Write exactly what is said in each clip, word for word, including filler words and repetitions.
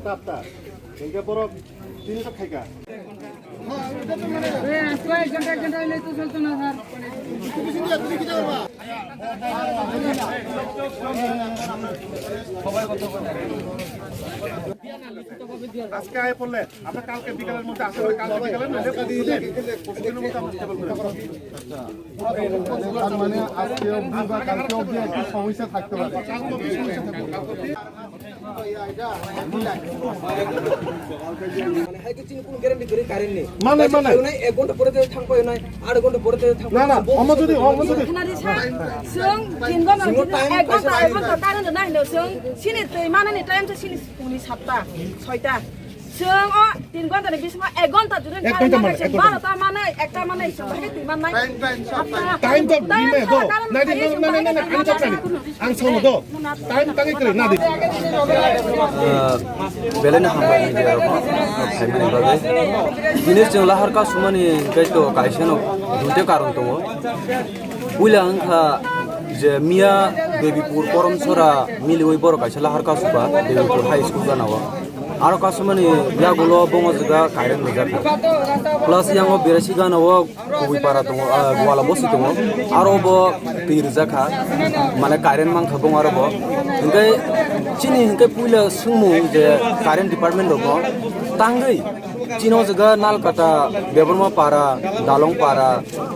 Tap, tap. Enke borok tini sak khaika. আজকে আয় পড়লে আমরা কালকে বিকালের মধ্যে, আশা করি কালকে বিকালের মধ্যে পরশু দিনের মধ্যে আমরা stable করে দেবো। তার মানে আজকে অবধি বা কালকে অবধি একটু সমস্যা থাকতে পারে। Mane, mane. Ek ghonta pore te thang paio nai, aat ghonta pore te thang paio nai. Na, na, omo jodi, omo jodi. Khna di sa, chwng tin ghonta, ek ghonta, ek ghonta current nai hino chwng, sini twi manani time to sini puni satta, soita. Chwng o tin ghonta ni bisingo ek ghonta jodi ek ghonta current mane, nai, ek ghonta. Barota mane, ekta mane, chwng bahai twi mannai. Time, time, satta. Time to time bime to, current nai di, nai, nai, nai, nai, ang chapnani. Ang sono do. Time tangwi kwrwi na di. Ah, belai no hambai ni dia rok phaimani bagwi. Tini chwng lahar kasumani hwnkhe to kaisa no duita karon tongo. Puila wngkha je miya Debipur Koromsora miliwi borok kaisa lahar kasuba Debipur High School gana o. Aro kasumani yagulo bongo jaga kairang rijak. Plus yango Berasi gana o kubui para tongo, ah, Gwala bosi tongo, aro bo twi rijak kha, mane current mankha bong aro bo. Hinkhe chini hinkhe puila swngmung je current department rokno tangwi chini o jaga Nalkata, Debbarma para, Dalong para,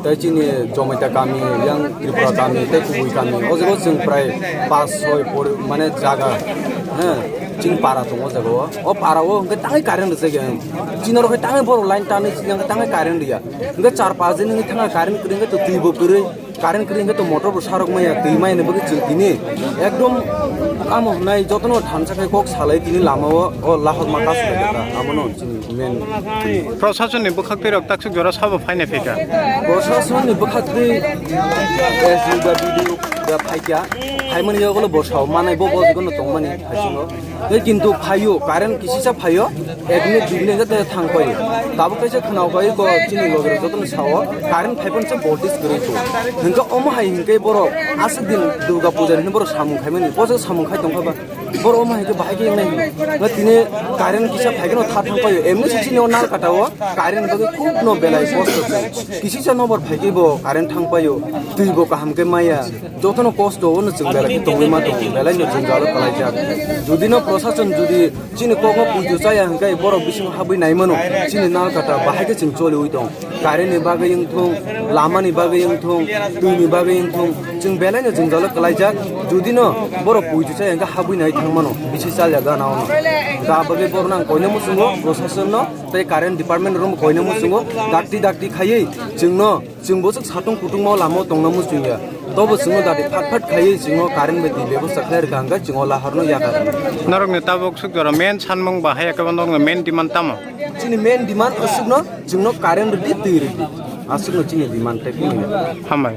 tei chini Jomaita kami, yang Tripura kami, tei kubui kami, o jaga o chwng prai pas soi pori-, mane jaga, he, chini para tongo o jaga o. O para o hinkhe tangwi current rijak ya. Chini oro khe tangwi borok line tanwi chini hinkhe tangwi current riya. Hingke char pas din wngwi thangkha current kwrwi hingke to twi bo kwrwi, current kwrwi hingke to motor bo sarok maya, twi maya ni bagwi chwng tini ekdom amo hwnai jotono thansa khai kok salai tini lama o, o lahor ma kasu lai kha, amo no chini main. Proshasoni bwkhak twi rok taksuk jora sabo phainai phaikha. Proshasoni bwkhak twi S D da B D O da phaikha, phaimani yagulo bo sao manai bo bo jotono tongmani haisingo. Tei kintu phaio, current kisisa phaio, ek minute, dui minute tei thang paio. Tabuk kaisa khwnao bai ko chini logi rok jotono sao, current phai phano se voltage kwrwi kho. Hingke omo hai hingke borok aswk din Durga puja ni borok samung khaimani, bojak samung khai tongkha ba. Borok omo hai khe bahai khe wngnai hino. Tini current kisa phai kheno tha thang paio. Emni se chini o Nalkata o current bagwi khub no belai kosto se. Kisisa nobor phai khe bo current thang paio. Twi bo kaham khe maya. Jotono kosto o no chwng belai khe tongwi ma tongo, belai no jwngjalo kwlaijak. Jodi no proshashan jodi chini kokno puitu chaya hwnkhe borok bisingo habwi nai mano, chini Nalkata bahai khe chwng choliwi tong. Current ni bagwi wngthung, lama ni bagwi wngthung, twi ni bagwi wngthung, chwng belai no jwngjalo kwlaijak. Jodi no borok puitu chaya hwnkhe habwi nai thang mano, bisi chalya gana ono. Da bagwi borok nang koino muchungo, proshashan no tei current department rok koino muchungo, dakti dakti khaiwi chwngno Chwng bwswk satung kutungma o lama o tongna muchungya. Tobo chwngno dati phat phat khaiwi chwngno current bai twi bebosta khlai rwkha hwnkhe chwng o lahar no yakar. Norokni tabuk swk jora main sanmung ba hai khe norokni main demand tamo? Chini main demand aswkno chwngno current rwdi, twi rwdi. Aswkno chini demand tei kunu. Hambai.